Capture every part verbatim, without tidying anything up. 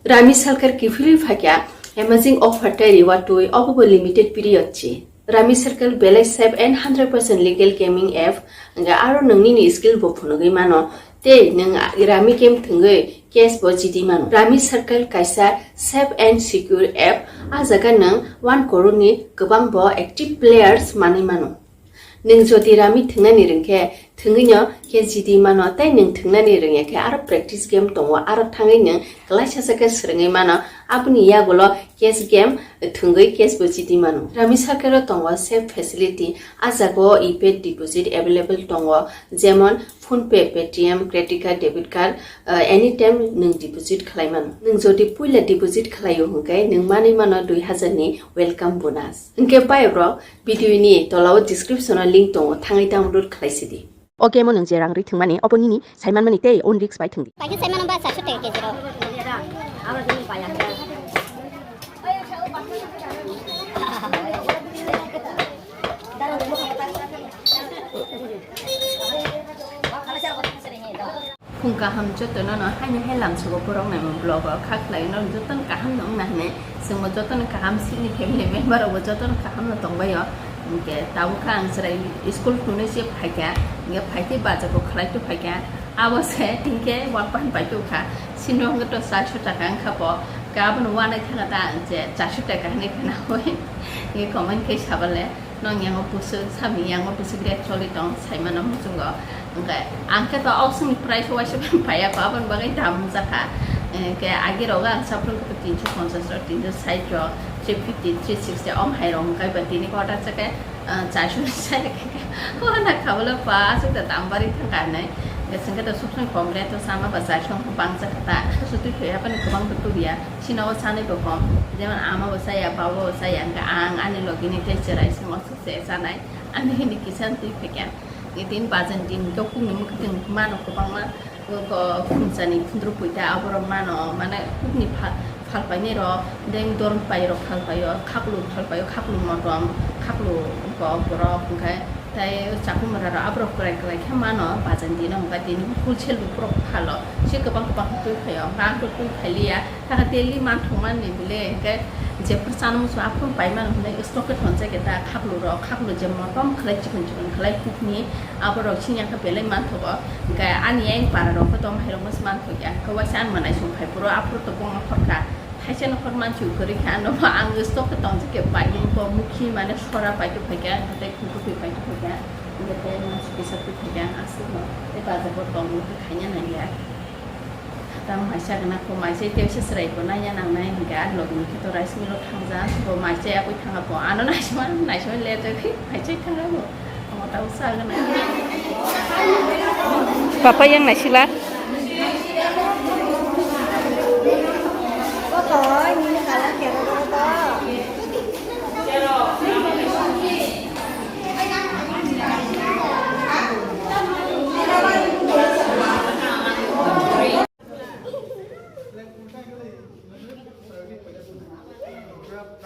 Rami Sarkar kiphilwi phaikha amazing offer tei reward twi, obobo limited period se. Rami Sarkar belai safe and hundred percent legal gaming app, hwnkhe aro nwng nini skill bo phunugwi mano tei nwng Rami game thwngwi cash bo jidi mano. Rami Sarkar kaisa safe and secure app, a jaga nwng one crore ni kwbang bo active players manwi mano. Nwng jodi Rami thwngnani rwngkhe, thwngwino khe jidi mano, tei nwng thwngnani rwngya khe aro practice game tongo, aro thangwi nwng klaisa sakhe swrwngwi mano, aboni yagulo cash game thwngwi cash bo jidi mano. Rami Sarkar o tongo safe facility, a jaga o e-pay deposit available tongo, jemon PhonePe, Paytm, credit card, debit card, uh, anytime nwng deposit khlai mano. Nwng jodi puila deposit khlaio hwnkhe nwng manwi mano dui hazar ni welcome bonus. Hwnkhe bayok rok video ni tola o description o link tongo, thangwi download khlai sidi. O game o nwng je rang ri thwngmani obo nini saimanmani tei own risk bai thwngdi. Paikhe saimanma ba charso taka kg rok. Phung kaham jotono no haino hai lamsogo borok naimung vlog o kha khlai no jotono kaham no wngna hinwi chwngbo jotono kaham sini family member rokbo jotono kaham no tongbai o. Hwnkhe tabuk kha ang chwrai school thungnwi se phaikha, hwnkhe phaikhe bajar bo khlai to phaikha, abo se hinkhe wak pan pai to kha, sini wngkha to charso taka wngkha bo, khe abono wanai thangkha ta ang je charso taka hinwi khwnawi, hwnkhe comment khe sabale. Nong yango bwswk, sami yango bwswk rek choli tong, saimano muchungo. Hwnkhe ang khe to auksongni price o waisa paiya kho, aboni bagwi dam wngjakha. Hwnkhe agi rogo ang saphuru khe tinso ponchas rok, tinso sait rok, three fifty, three sixty om hai rok hwnkhe ba tini khe order chakhe, ah, charso ni sai khe khe. O na khabalo pa aswk da dam bari thangkha hinwi. Hwnkhe chwngkhe to subsong kok bre to sama ba charso wngkha bangjakha ta. Sutu khe aboni kwbang to tuliya. Sino o sanai bo kom, jemon ama bo saya, baba bo saya, hwnkhe ang ani logi ni tei chwrai song o se chanai, ani hini kisa twi phaikha. Tini bajan din khe khukni mwkhwtwng mano kwbangma, khumsani khundruk puita aborok mano, mane khukni pha-, phalpainai rok, deng dorong pai rok phalpaio, khaklu phalpaio, khaklu motom, khaklu kok borok, hwnkhe tei chakhumra rok aborok kwrai kwrai khe mano bajan dino, hwnkhe tini wholesale bo borok phalo, se kwbang kwbang twi phaio, hwnkhe ang to twi phailiya. Saka daily manthokmani bile, hwnkhe jephru chana muchung aphuru paimani hwnwi stock khe thonjak khe ta khaklu rok, khaklu je motom khlai chikon chikon khlai khukni, aborok sini khe belai manthogo. Hwnkhe ani ayang para rok khe tong hai rok mas manthokya, hwnkhe waisa ani mwnai song phai phuru aphuru to bongma khorkha, thaisa no khor mansi kwrwi kha, ano ang stock khe tongjak khe paimani bo mukhi mane sora paitwi phaikha, tei khungkutwi paitwi phaikha, hwnkhe tei mansi kisa twi phaikha, aswkno tei bazar bo tongwi khaina nangya. Tamo maisa gana ko maisa tei se chwrai ko nanya nang nai hingka logni khe to rice mill o thangja bo maisa yakui thanga bo ano naisima naisima le jagui maisa thanga bo omo tamo sa gana. Papa yang naisila.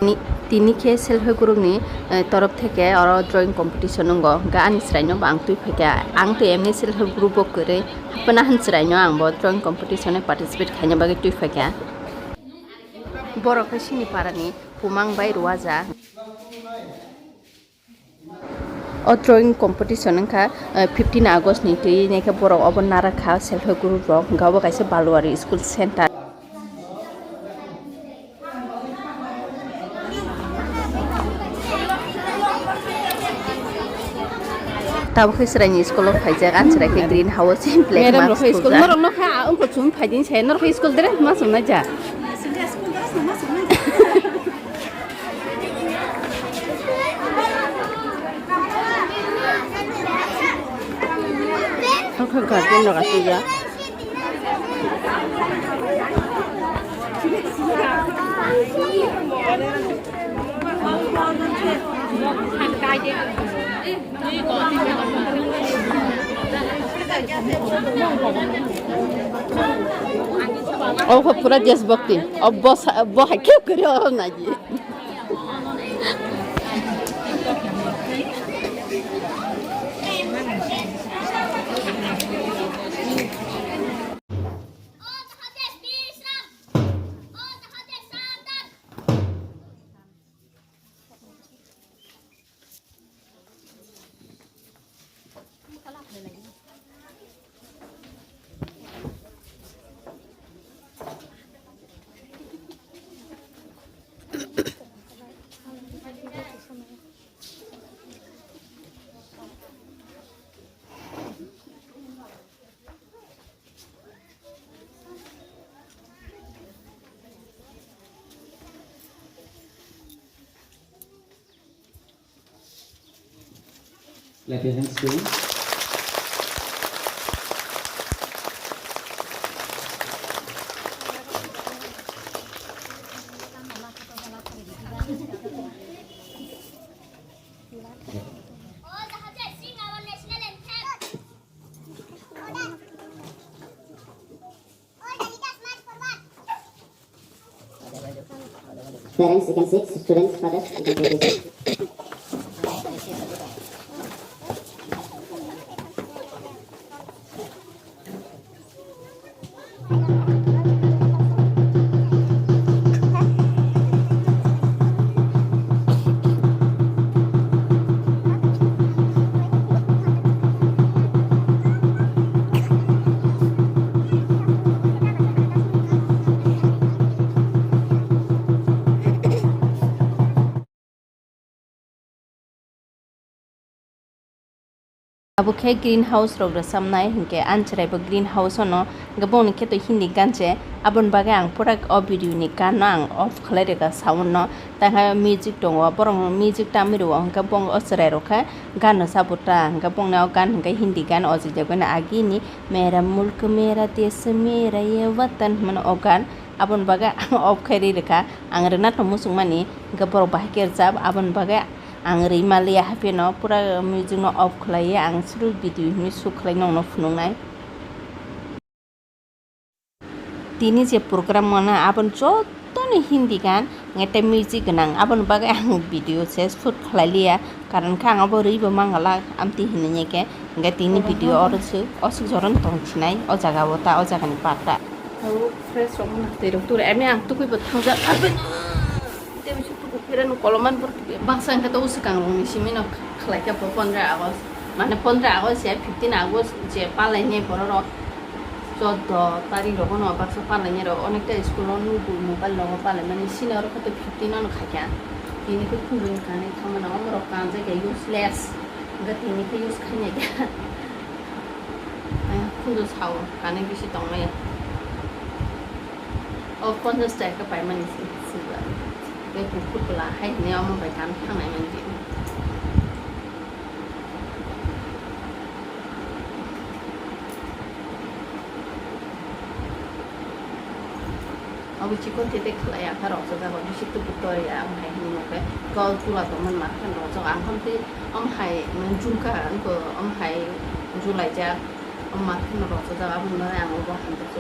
Ni-, tini khe self help group ni, eh, torof theke oro drawing competition wngo, hwnkhe ani chwraino bo ang twi phaikha, ang to emni self help group bo kwrwi, haphano han chwraino ang bo drawing competition o participate khaina bagwi twi phaikha. Borok khe sini parani Pumang bai Ruaja. O drawing competition wngkha, eh, fifteen August ni twi, nai khe borok obo nara kha self help group rok, hwnkhe obo kaisa Baluwari school center. Tabuk khe chwraini school o phaijak, ani chwrai khe green house black mask rok khe school khujak. Norok no kha, ah, wngkha chum phaidi se, norok khe school dress ma chum nai ja. Ang kha garden rok asuk ya. Obo pura Deshbhakti. Obo sa-, bo hai khe kwrwi o nai di. Clap your hands to him. Parents, you can sit. Students, fathers, you can sit. Abo khe green house rok rwchapnai, hinkhe ani chwrai bo green house ono, hinkhe bongni khe to Hindi gan se, aboni bagwi ang pura o video ni gan no ang off khlai rwkha sound no, tangkha music tongo, borok no music tamwi rwo, hinkhe bong o chwrai rok khe gan rwchapbo ta, hinkhe bongni o gan hinkhe Hindi gan o jagwi no agini, "Mera mulk mera desh mera ye watan" hwnmani o gan, aboni bagwi ang off khai rwi rwkha, ang rwna tong muchungmani, hinkhe borok bahai khe rwchap, aboni bagwi ang rwi manliya, hapheno pura music no off khlaiwi ang suru video hinwi shoot khlai nongno phunuknai. Tini je program mano aboni jottoni Hindi gan, hwnkhe tei music gwnang, aboni bagwi ang video se shoot khlai liya, karon khe ang abo rwi bo mangalak amtwi hinwi khe, hwnkhe tini video oro se aswk joroni tong sinai o jaga o ta o jaga ni patta. Abo fresh rok no twi rok turi, ami ang tukui bo thangjak, abo. Tei bisi tuku phirano koloman borok baksa hwnkhe to swkang rokni simi no khlai kha bo pondro August, mane pondro August ya fifteen August je palainai borok rok choddo tarik rogo no baksa palainai rok onekta school o nugo mobile rogo palaimani sini oro khe to fifteen ano khaikha tini khe khulum kanwi thangmano omorok kanjak ya useless hwnkhe tini khe use khainai kha. Khunju sao kanwi bisi tongnai. O ponchas taka paimani se, silver. Tei kuphur bwla hai hwnwi omo bai kan thangnai mani tini. Obo chikon tete khlai ya kha rok sajak o bisi tubu tor ya omo hai hwnwi khe kol tula tongmani ma khe rok sajak ang khe tei omo hai jumka ang khe omo hai julaijak omo ma khe rok sajak aboni bagwi ang obo hamjak.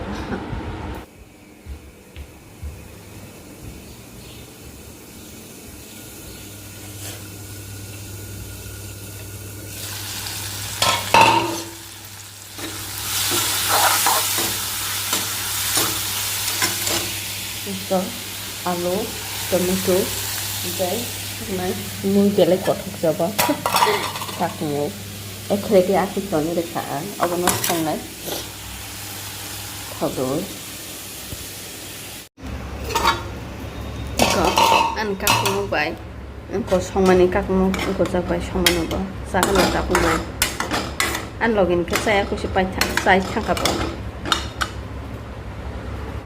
Ito, alu, tomato, tei mui belai kothok jabo. Takmo, ekhrege ati toni rekha ang, obono sangnai. Thodo. Iko, ani kakung bai, iko songmani kakung, iko jak bai songmani bo, sakano kakung bai. Ani logi ni khe chaya kusi pai tha-, chai thangka bo.